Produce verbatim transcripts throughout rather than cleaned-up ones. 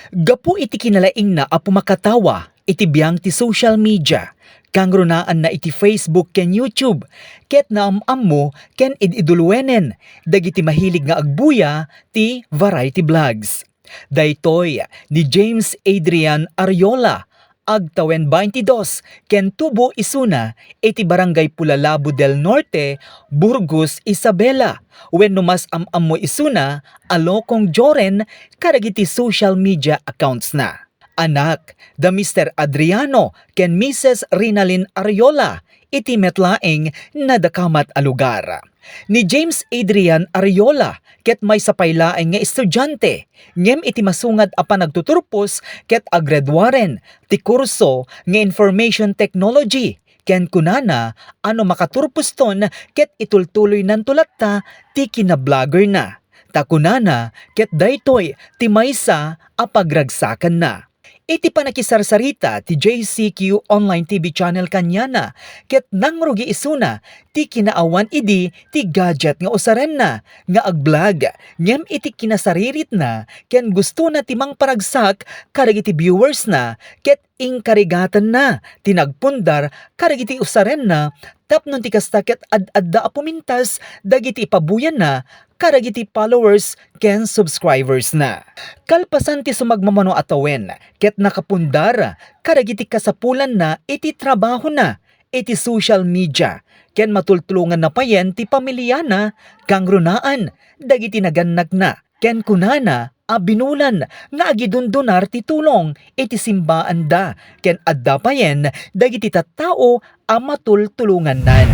Gapu iti kinalaingna a pumakatawa iti biang ti social media, kangrunaanna iti Facebook ken YouTube, ket naam-ammo ken id-iduluenen dagiti mahilig nga agbuya ti variety vlogs. Daytoy ni James Adrian Ariola, agtawen baintidos, ken tubo isuna iti Barangay Pulalabo del Norte, Burgos, Isabela, wenno mas am-ammo isuna a Lokong Joren kadagiti social media accounts na. Anak da Mister Adriano ken Missus Rinalyn Ariola iti met laeng nadakamat a lugar. Ni James Adrian Ariola ket maysa pay laeng nga estudiante, ngem iti masungad a panagtuturpos ket aggraduaren ti kurso nga Information Technology, ken kunana a no makaturposton ket itultuloynanto latta ti kinabloggerna. Ta kunana ket daytoy ti maysa a pagragsakanna. Iti panakisarsarita ti J C Q Online T V Channel kaniana, ket nangrugi isuna ti kinaawan idi ti gadget nga usarenna nga agblog, ngem iti kinasariritna ken gustona ti mangparagsak kadagiti viewersna, ket inkarigatanna ti nagpundar kadagiti usarenna tapno ti kasta ket ad-adda a pumintas dagiti ipabuyanna kadagiti followers ken subscribers na. Kalpasan ti sumagmamano a tawen, ket nakapundar kadagiti kasapulanna iti trabahona iti social media, ken matultulonganna payen ti pamiliana, kangrunaan dagiti nagannakna, ken kunana a binulan nga agidundunar ti tulong iti simbaanda, ken adda payen dagiti tattao a matultulongannan.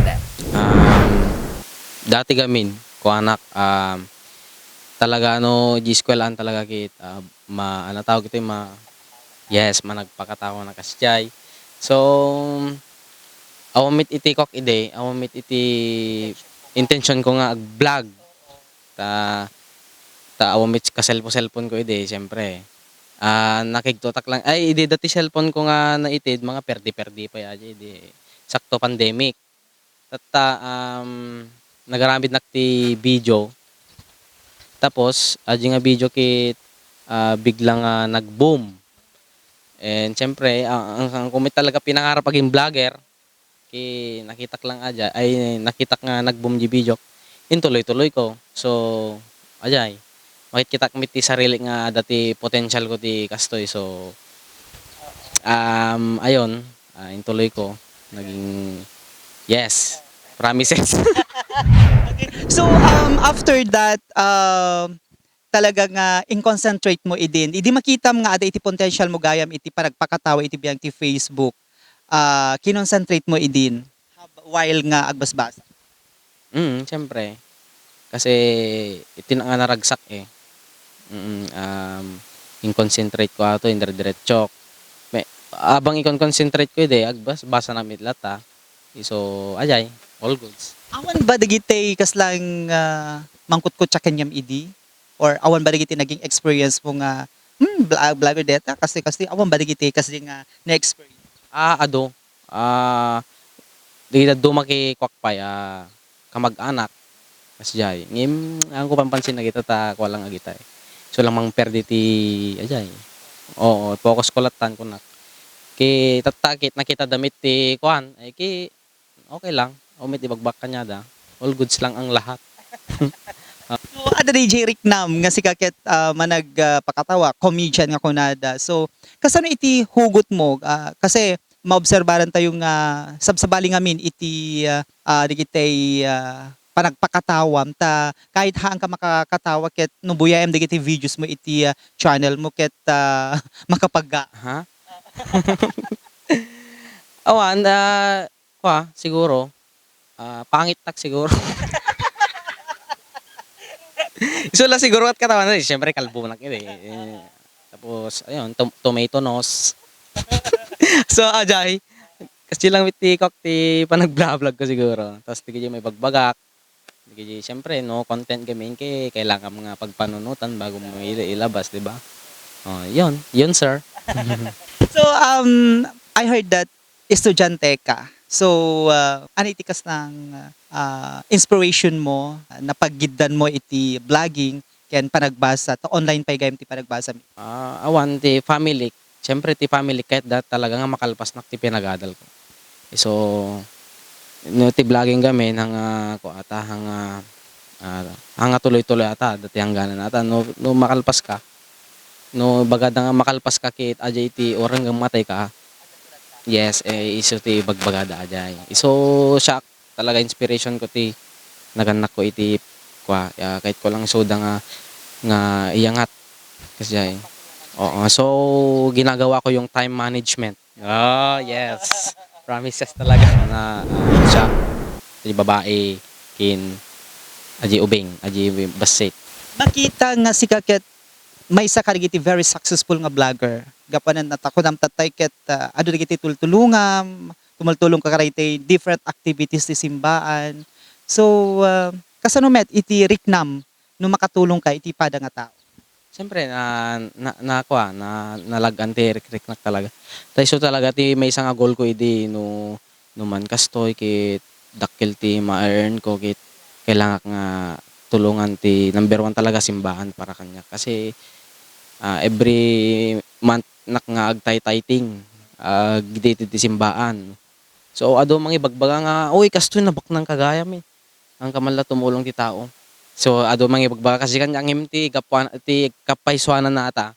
Um, dati gamin, kuanak, um, talaga no, di eskwelahan talaga kit, ah, ma-, ano tawag ito, ma-, yes, managpakatawa na kasjay. So, awan met iti kuak idi, awan met iti intention ko nga ag-vlog. Ta, ta awan met kaselpo-selpon ko idi, siyempre. Ah, nakigtutak lang. Ay, idi dati cellphone ko nga naitid, mga perdi-perdi pa ya, idi sakto pandemic. Tatta, um, nagaramidnak ti video. Tapos, adi nga video kit, ah, bigla nga nag-boom. And siyempre, ang, ang, ang kumit talaga pinangarap aging vlogger, ki nakitak lang aja, ay, nakitak nga nag-boom di video, intuloy-tuloy ko. So, ajay, makitkitak mi ti sarili nga adda ti potential ko ti kastoy. So, um, ayon, ah, intuloy ko. Naging, yes, promises. So, um, after that, um, talaga nga in-concentrate mo idin. Idi makitam nga ada iti potential mo gayam iti panagpakatawa iti biang ti Facebook, ah, kinonsentrate mo idin hab-, while nga agbasbasa. Mm, siyempre. Kasi iti na nga naragsak eh. Mm, um, in-concentrate ko ato, indire-diretsok. May, abang ikon-concentrate ko ide, agbas, basa na mit lata. So, ajay, all goods. Awan ba dagiti kaslang ah, mangkutkutsa kaniam idi? Or awan ba dagiti naging experience mo nga, hmm, bla-, blabber deta, kasi, kasi, awan ba dagiti kasi nga na-experience? Ah, ado. Ah, dagiti adu makikuak pay a kamag-anak, kasdiay. Ngem, awan ko pampansin dagita ta kua lang agita eh. Isu lang mangperdi ti, ajay. Oo, focus ko lattan kunak. Ki, tatta, kit, nakita damit ti kuan, ay ki, okay lang. Awan met ibagbag kaniada. All goods lang ang lahat. So, ada D J Rick Nam nga sika ket ah, manag ah, pakatawa, comedian nga kunada. So, kasano iti hugot mo? Ah, kasi maobserbaran tayo nga sabsabali ngamin iti ah, ah, dagitay ah, panagpakatawam ta kahit haan ka makakatawa ket no buyayam dagiti videos mo iti ah, channel mo ket ah, makapagga. Ha? Awan, ah, kua, siguro, ah, pangitnak siguro. Isu la siguro ket katawanan, eh, siyempre kalbonak idi, eh. Tapos ayun, tom tomato nose. So, ajay, kasdiay lang met ti kuak ti panagblablag ko siguro. Tapos dagiti maibagbagak, dagiti siyempre no content gamin ket kailangan nga pagpanunotan bago mo ila ilabas, di ba? Oh, yun. Yun, sir. So, um, I heard that estudyante ka. So, ah, ano iti kasnang ah, inspiration mo, ah, napaggiddan mo iti vlogging? ken panagbasa, ta online pay gayam ti panagbasa. Ah, awan ti family, siyempre ti family ket da talaga nga makalpasnak ti pinagadalko. So, no ti vlogging gamin, hanga, ko ata, hanga, ah, hanga tuloy-tuloy ata, dati hangganan ata, no, no makalpas ka, no bagada nga makalpas ka ket, ajay ti orang nga matay ka. Yes, eh, isu ti bagbagada ajay. Isu siak talaga inspiration ko ti nagannak ko iti kua, ah, kayat ko lang isuda nga, nga iyangat. Kasi, oo. So, ginagawa ko yung time management. Oh, yes. Promises talaga. Na, ah, siya, ti babae, kin, aji ubing, aji bassit. Makita nga sika ket maysa kadagiti very successful nga vlogger. Gapuanan natakunam tatay ket, ah, adu dagiti tultulongam, tumultulong ka kadagiti different activities ti simbaan. So, ah, kasano met iti riknam no makatulong ka iti pada nga tao? Siyempre, na, na, na, kua, na, nalag-an ti rikriknak talaga. Ta isu talaga ti maysa nga goal ko idi no, no man kastoy, ket dakkel ti ma-earn ko, ket kailangak nga tulongan ti number one talaga simbaan para kaniak. Kasi, ah, every month nak nga agtaytayting, ah, dito ti simbaan. So, adu mangibagbaga nga, "Uy, kastoy nabaknang ka gayam eh. Ang kaman la tumulong ti tao." So, adu mangibagbaga kasi kan-, ngem ti gapuan-, ti kapaisuanan na ata,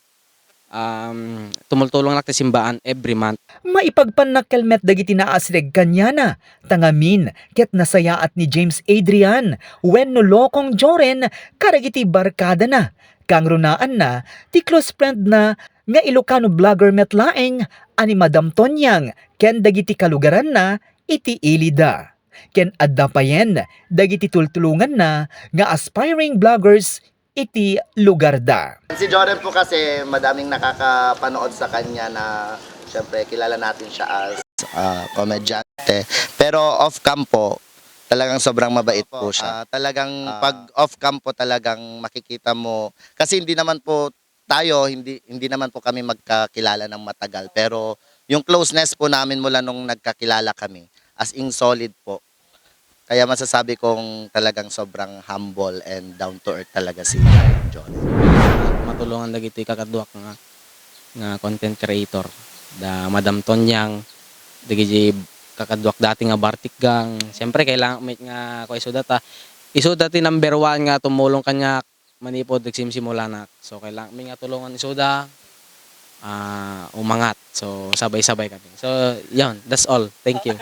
um, tumultulong nak ti simbaan every month. Maipagpannakkel met dagiti naasideg kaniana, ta ngamin ket nasayaat ni James Adrian wenno Lokong Joren kadagiti barkadana. Kangrunaanna, ti close friend na nga Ilocano vlogger met laeng a ni Madam Tonyang ken dagiti kalugaranna iti ilida. Ken adda payen dagiti tultulonganna nga aspiring vloggers iti lugarda. Si Joren po kasi madaming nakakapanood sa kanya na siyempre kilala natin siya as, ah, komedyante. Pero off cam po, talagang sobrang mabait po siya. Ah, talagang pag off cam po talagang makikita mo, kasi hindi naman po tayo, hindi, hindi naman po kami magkakilala ng matagal, pero yung closeness po namin mula nung nagkakilala kami, as in solid po. Kaya masasabi kong talagang sobrang humble and down to earth talaga si Joren. Matulongan dagiti kakaduak nga, nga content creator, da Madam Tonyang, dagiti kakaduak dati nga Bartik Gang. Siyempre, kailangan met nga kua isuda ta, isuda ti number one nga tumulong kaniak manipud nagsimsimulanak. So, kailangan mi nga tulungan isuda, ah, umangat. So, sabay-sabay kami. So, yun, that's all. Thank you.